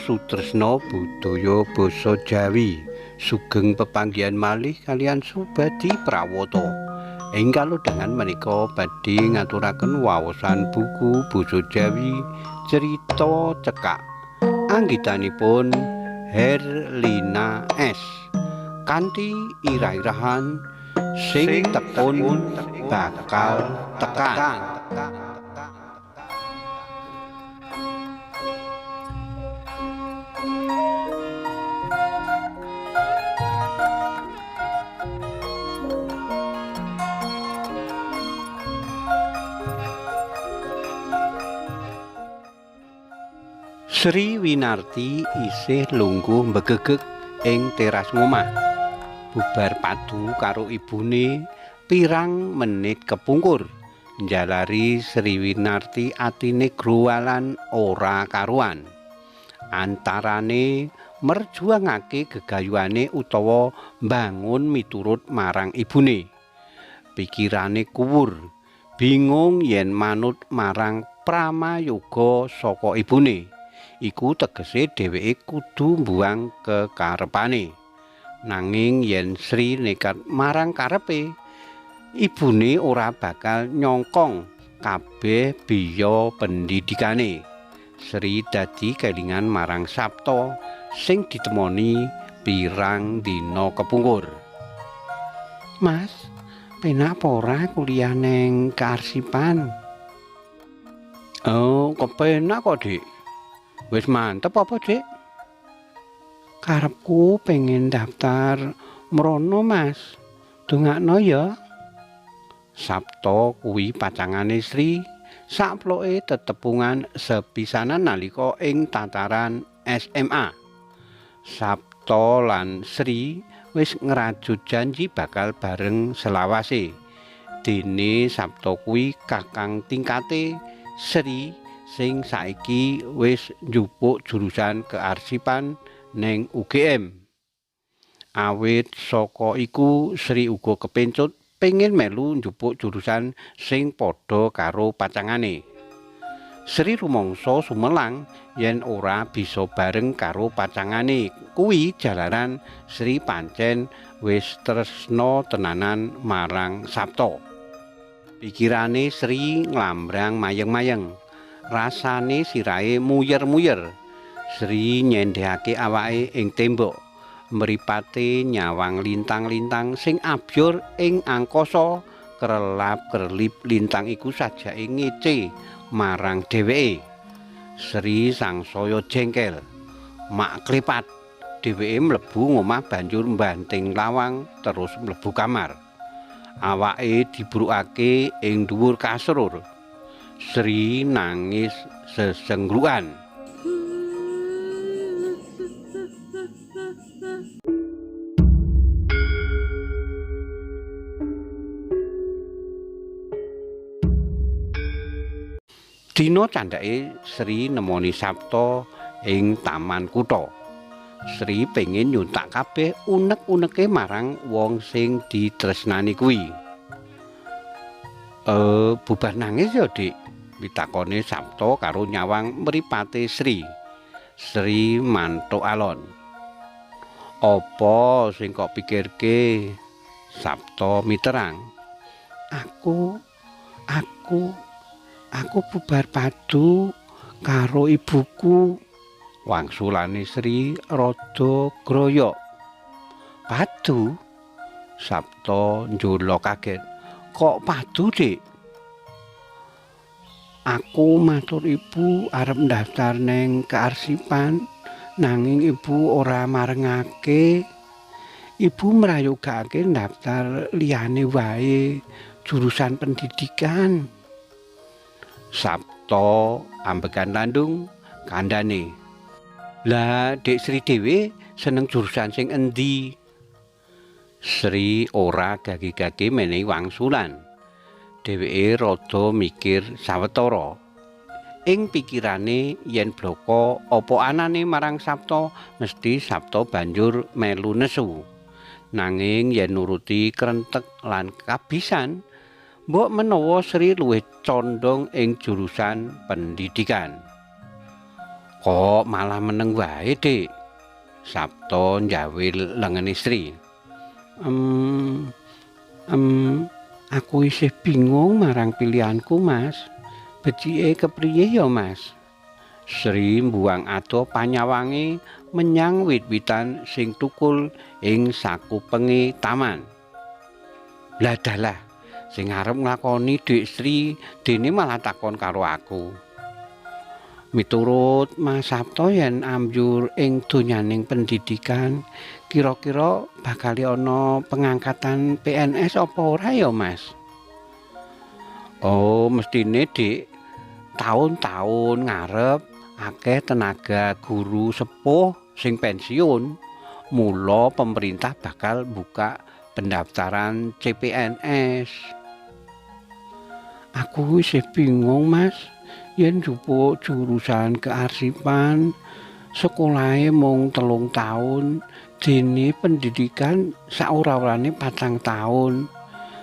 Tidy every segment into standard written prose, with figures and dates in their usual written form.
Sutresna Budaya Basa Jawi sugeng pepanggihan malih kaliyan Subadi Prawata. Ing kalodhangan menika badhe ngaturaken waosan buku Basa Jawi Crita Cekak anggitanipun Herlina S. kanthi irah-irahan sing tekun bakal tekan. Sri Winarti isih lungguh mbegegeg ing teras ngomah. Bubar padu karo ibune pirang menit kepungkur. Njalari Sri Winarti atine growalan ora karuan. Antarane merjuangake gegayuhane utawa mbangun miturut marang ibune. Pikirane kuwur, bingung yen manut marang pramayoga saka ibune. Iku tegese dheweke kudu mbuang kekarepane. Nanging yen Sri nekat marang karepe, ibune ora bakal nyongkong kabeh biya pendidikane. Sri dadi kelingan marang Sabto sing ditemoni pirang dina kepungkur. Mas, penak ora kuliah neng kearsipan? Oh, kepenak kok, Dik. Wis mantep apa, Dik? Karepku pengen daftar mrono, Mas. Dongakno ya. Sabto kuwi pacangane Sri, sakploke tetepungan sepisanan nalika ing tataran SMA. Sabto lan Sri wis ngrajut janji bakal bareng selawase. Dene Sabto kuwi kakang tingkate Sri sing saiki wis njupuk jurusan kearsipan ning UGM. Awit saka iku Sri uga kepencut pengen melu njupuk jurusan sing padha karo pacangane. Sri rumangsa sumelang yen ora bisa bareng karo pacangane kuwi jalaran Sri pancen wis tresna tenanan marang Sabto. Pikirane Sri nglambrang mayeng-mayeng. Rasane sirahe muyer-muyer. Sri nyendhekake awake ing tembok, mripate nyawang lintang-lintang sing abyur ing angkasa. Kerelap-kerlip lintang iku sajake ngece marang dheweke. Sri sangsaya jengkel. Mak klepat, dheweke mlebu ngomah banjur mbanting lawang terus mlebu kamar. Awake dibrukake ing dhuwur kasur. Sri nangis sesenggukan. Dina candhake Sri nemoni Sabto ing taman kutha. Sri pengin nyuntak kabeh unek-uneke marang wong sing ditresnani kuwi. Bubar nangis ya, Dik? Pitakone Sabto karo nyawang mripate Sri. Sri mantuk alon. Apa sing kok pikirke? Sabto miterang. Aku bubar padu karo ibuku. Wangsulane Sri rada groyok. Padu? Sabto njolo kaget. Kok padu, Dik? Aku matur ibu arep ndaftar neng kearsipan, nanging ibu ora marengake. Ibu mrayogake ndaftar liyane wae, jurusan pendidikan. Sabto ambekan landung kandhane. Lah, Dik Sri dhewe seneng jurusan sing endi? Sri ora gage-gage menehi wangsulan. Dheweke rada mikir sawetara. Ing pikirane yen blaka apa anane marang Sabto, mesti Sabto banjur melu nesu. Nanging yen nuruti krentek lan kabisan, mbok menawa Sri luwih condong ing jurusan pendidikan. Kok malah meneng wae, Dik? Sabto njawil lengene Sri. Aku isih bingung marang pilihanku, Mas. Becike kepriye ya, Mas? Sri mbuwang adoh panyawange menyang wit-witan sing tukul ing sakupenge taman. Lah dalah, sing arep nglakoni Dik Sri dene malah takon karo aku. Miturut Mas Sabto yen ambyur ing donyaning pendidikan, kira-kira bakal ana pengangkatan PNS apa ora ya, Mas? Oh, mestine Dik, taun-taun ngarep akeh tenaga guru sepuh sing pensiun, mula pemerintah bakal buka pendaftaran CPNS. Aku isih bingung, Mas. Yen njupuk jurusan kearsipan, sekolahe mung 3 taun, dene pendidikan saora-orane 4 taun.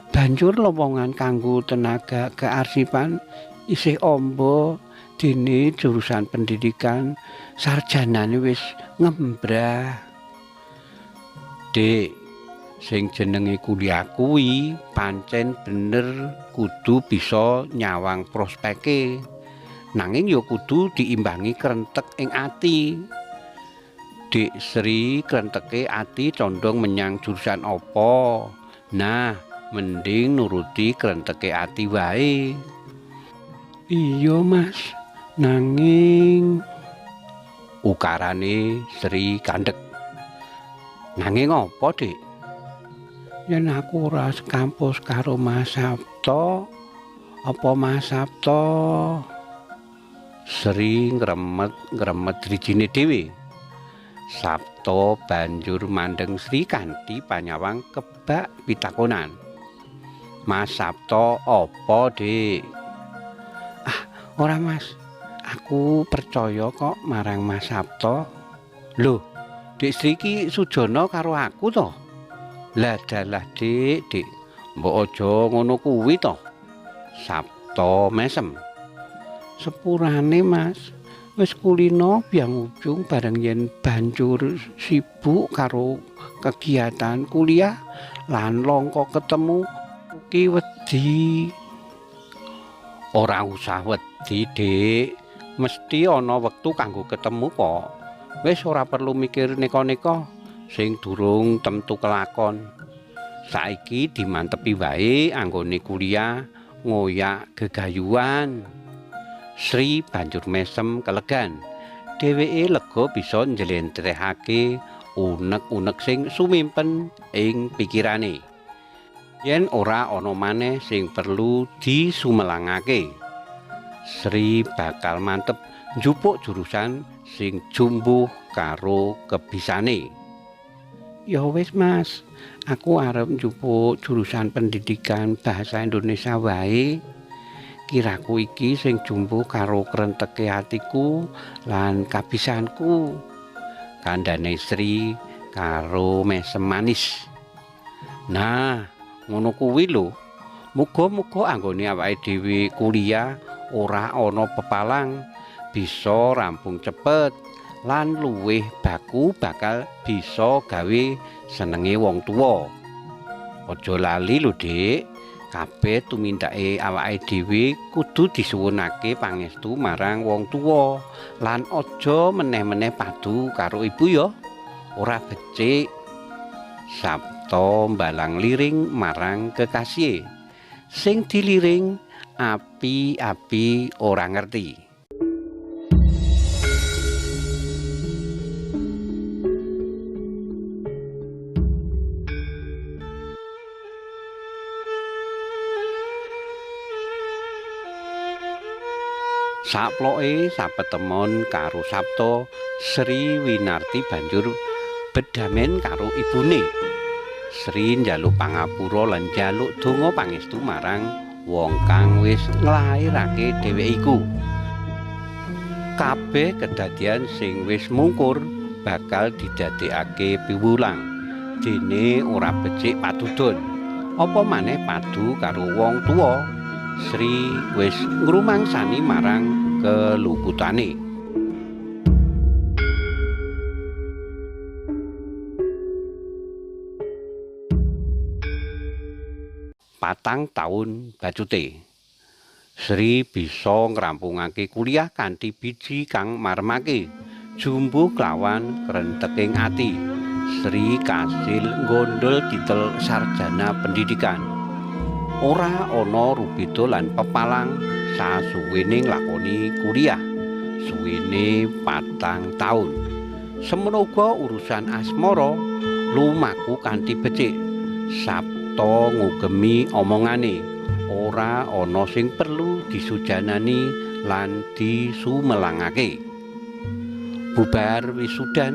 Banjur lowongan kanggo tenaga kearsipan isih amba, dene jurusan pendidikan sarjanane wis ngembrah. Dik, sing jenenge kuliah kuwi pancen bener kudu bisa nyawang prospeke. Nanging ya kudu diimbangi krentek ing ati. Dik Sri krenteke ati condong menyang jurusan apa? Nah, mending nuruti krenteke ati wae. Iya, Mas. Nanging ukarane Sri kandhek. Nanging apa, Dik? Yen aku ora sekampus karo Mas Sabto, apa Mas Sabto? Sri ngremet-ngremet drijine dhewe. Sabto banjur mandeng Sri kanthi panyawang kebak pitakonan. Mas Sabto apa, Dik? Ah, ora, Mas. Aku percaya kok marang Mas Sabto. Lho, Dik Sri ki sujana karo aku to? Lah dalah, Dik, Dik. Mbok aja ngono kuwi to. Sabto mesem. Sepurane, Mas. Wis kulino biang ujung bareng yen banjur sibuk karo kegiatan kuliah lan langka ketemu ki wedi. Ora usah wedi, Dik. Mesti ana wektu kanggo ketemu kok. Wis ora perlu mikir neka-neka sing durung temtu kelakon. Saiki dimantepi wae anggone kuliah ngoyak gegayuhan. Sri banjur mesem kelegan. Dheweke lega bisa njlentrehake unek-unek sing sumimpen ing pikirane. Yen ora ana maneh sing perlu disumelangake, Sri bakal mantep njupuk jurusan sing jumbuh karo kebisane. Ya wis, Mas, aku arep njupuk jurusan pendidikan bahasa Indonesia wae. Kiraku iki sing jumbuh karo krenteke atiku lan kabisanku. Kandhane Sri karo mesem manis. Nah, ngono kuwi lho. Muga-muga anggone awake dhewe kuliah ora ana pepalang, bisa rampung cepet lan luwih baku bakal bisa gawe senenge wong tuwa. Aja lali lho, Dik. Kabeh tumindake awake dhewe kudu disuwunake pangestu marang wong tuwa lan aja meneh-meneh padu karo ibu ya. Ora becik. Sabto mbalang liring marang kekasihe. Sing diliring api-api ora ngerti. Saploke sapetemon karo Sabto, Sri Winarti banjur bedamen karo ibune. Sri njaluk pangapura lan njaluk donga pangestu marang wong kang wis nglairake dheweke iku. Kabeh kedadian sing wis mungkur bakal didadekake piwulang. Dene ora becik padudon. Apa maneh padu karo wong tuwa? Sri wis ngrumangsani marang keluputane. Patang taun bacute. Sri bisa ngrampungake kuliah kanthi biji kang maremake, jumbuh klawan krenteking ati. Sri kasil nggondol titel sarjana pendidikan. Ora ana rubeda lan pepalang sasuwene nglakoni kuliah. Suwene 4 taun. Semono uga urusan asmara lumaku kanthi becik. Sabta ngugemi omongane. Ora ana sing perlu disujanani lan disumelangake. Bubar wisudan,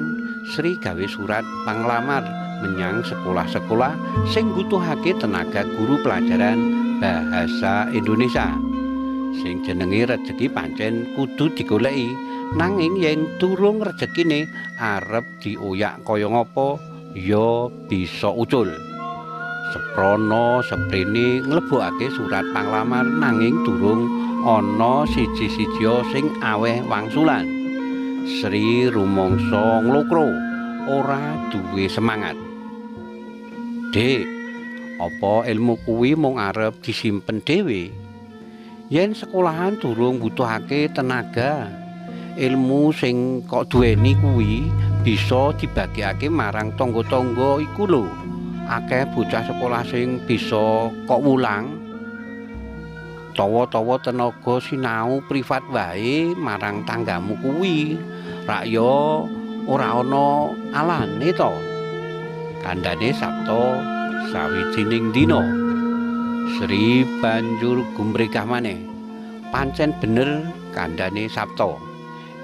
Sri gawe surat panglamar menyang sekolah-sekolah sing mbutuhake tenaga guru pelajaran bahasa Indonesia. Sing jenenge rejeki pancen kudu digoleki, nanging yen durung rejekine arep dioyak kaya ngapa ya bisa ucul. Seprana seprene nglebokake surat panglamar, nanging durung ana siji-sijia sing aweh wangsulan. Sri rumangsa nglokro, ora duwe semangat. Dik, apa ilmu kuwi mung arep disimpen dhewe? Yen sekolahan durung mbutuhake tenaga, ilmu sing kok duweni kuwi bisa dibagikake marang tangga-tangga iku lho. Akeh bocah sekolah sing bisa kok wulang. Tawa-tawa tenaga sinau privat wae marang tanggamu kuwi. Rak ya ora ana alane to. Kandhane Sabta sawijining dina. Sri banjur gumregah maneh. Pancen bener kandhane Sabta.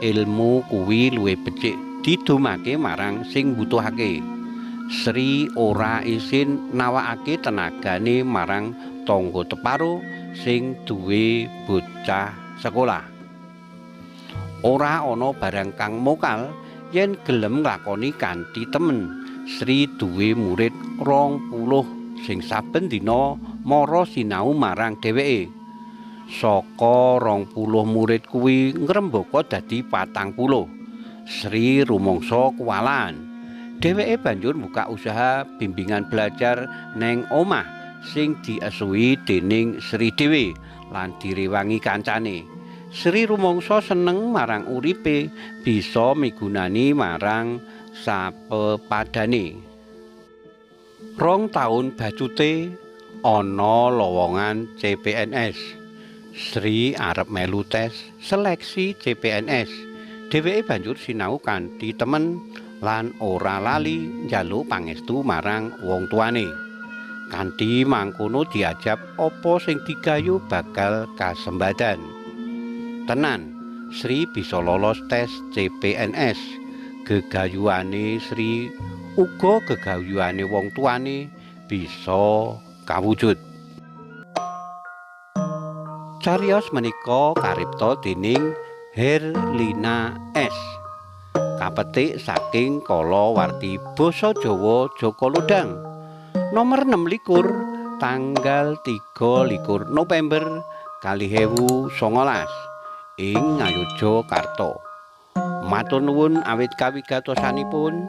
Ilmu kuwi luwih becik didumake marang sing mbutuhake. Sri ora isin nawakake tenagane marang tangga teparo sing duwe bocah sekolah. Ora ana barang kang mokal yen gelem nglakoni kanthi temen. Sri duwe murid 20 sing saben dina mara sinau marang dheweke. Saka 20 murid kuwi ngrembaka dadi 40. Sri rumangsa kuwalahan. Dheweke banjur buka usaha bimbingan belajar neng omah sing diesuhi dening Sri dhewe lan direwangi kancane. Sri rumangsa seneng marang uripe, bisa migunani marang sapepadane. 2 taun bacute ana lowongan CPNS. Sri arep melu tes seleksi CPNS. Dheweke banjur sinau kanthi temen lan ora lali njaluk pangestu marang wong tuane. Kanthi mangkono diajab apa sing digayu bakal kasembadan. Tenan, Sri bisa lolos tes CPNS. Gegayuhane Sri uga gegayuhane wong tuane bisa kawujud. Cariyos menika karipta dening Herlina S. Kapetik saking kalawarti Basa Jawa Jaka Lodhang nomor 26 tanggal 23 November 2019 ing Ngayogyakarta. Matur nuwun awit kawigatosanipun,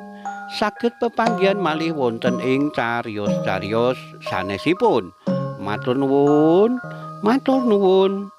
saged pepanggihan malih wonten ing cariyos-cariyos sanesipun. Matur nuwun, matur nuwun.